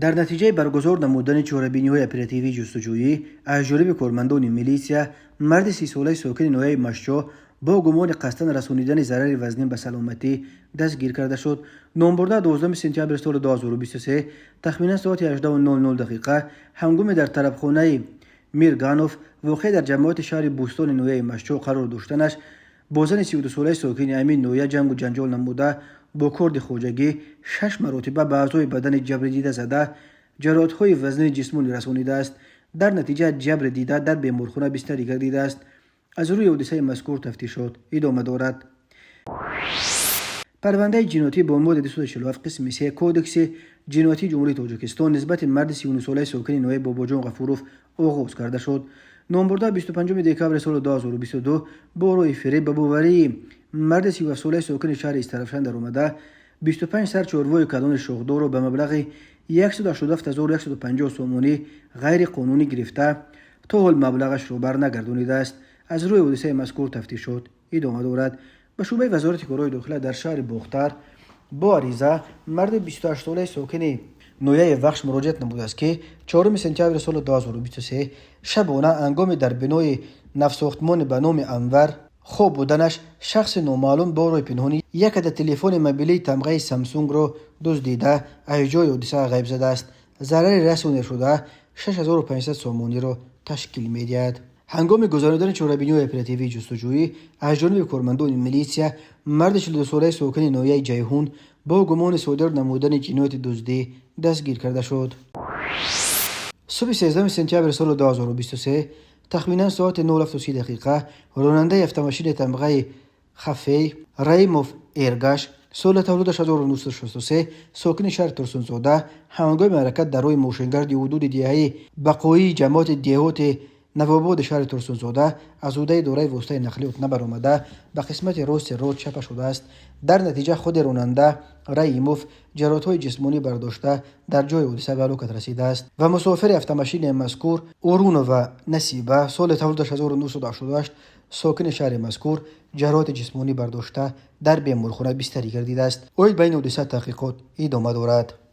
Дар натиҷаи баргузор намудани чорабиниҳои оперативии ҷустуҷӯӣ аз ҷониби кормандони милитсия, марди 30-солаи сокини ноҳияи Мастчоҳ бо гумони қасдан расонидани зарари вазнин ба саломатӣ дастгир карда шуд. Номбурда 12 сентябри соли 2023 тахминан соати 18:00 дақиқа ҳангоме дар тарабхонаи Мирганов, воқеъ дар ҷамоати шаҳри Бӯстони ноҳияи Мастчоҳ қарор доштанаш, бо зани 32-солаи сокини ҳамин ноҳия ҷангу ҷанҷол намуда, бо корди хоҷагӣ шаш маротиба ба аъзои бадани ҷабрдида зада, ҷароҳатҳои вазнини ҷисмонӣ расонидааст. Дар натиҷа ҷабри дида дар беморхона бистарӣ гардидааст. Аз рӯи ҳодисаи мазкур тафтишот идома дорад. Парвандаи ҷиноятӣ бо моддаи 247 қисми 3 Кодекси ҷиноятии Ҷумҳурии Тоҷикистон нисбати марди 39-солаи сокини ноҳияи Бобоҷон Ғафуров оғоз карда шуд. Номбурда 25 декабри соли 2022 бо роҳи фиреб ба боварии марди 37-солаи сокини шаҳри Истаравшан даромада, 25 сар чорвои калони шохдорро ба маблағи 187 150 сомонӣ ғайриқонунӣ гирифта, то ҳол маблағашро барнагардонидааст. Аз рӯи ҳодисаи мазкур тафтишот идома дорад. Ба шӯъбаи Вазорати корҳои дохила дар шаҳри Бохтар бо ариза марди 28-солаи сокини ноҳияи Вахш муроҷиат намудааст, ки 4 сентябри соли 2023 шабона ҳангоми дар бинои навсохтмони ба номи Анвар хоб буданаш, шахси номаълум бо роҳи пинҳонӣ як адад телефони мобилии тамғаи Самсунгро дуздида, аз ҷои ҳодиса ғайб задааст. Зарари расонидашуда 6500 сомониро ташкил медиҳад. Ҳангоми гузаронидани чорабиниҳои оперативии ҷустуҷӯӣ аз ҷониби кормандони милитсия, марди 42-солаи сокини ноҳияи Ҷайҳун бо гумони содир намудани ҷинояти дуздӣ дастгир карда шуд. Субҳи 13 сентябри соли 2023 тахминан соати 07:30 дақиқа ронандаи автомошини тамғаи Хафей Раимов Эргаш, соли таваллудаш 1963, сокини шаҳри Турсунзода, ҳангоми ҳаракат дар роҳи мошингарди ҳудуди деҳаи Бақоии ҷамоати деҳоти Навободи шаҳри Турсунзода аз ҳудуди дораи воситаи нақлиёт набаромада, ба қисмати рости роҳ чапа шудааст. Дар натиҷа худи ронанда Раимов ҷароҳатҳои ҷисмонӣ бардошта, дар ҷои ҳодиса ба ҳалокат расидааст ва мусофири автомошини мазкур Урунова Насиба, соли таваллудаш 1988, сокини шаҳри мазкур, ҷароҳати ҷисмонӣ бардошта, дар беморхона бистарӣ гардидааст. Оид ба ин ҳодиса таҳқиқот идома дорад.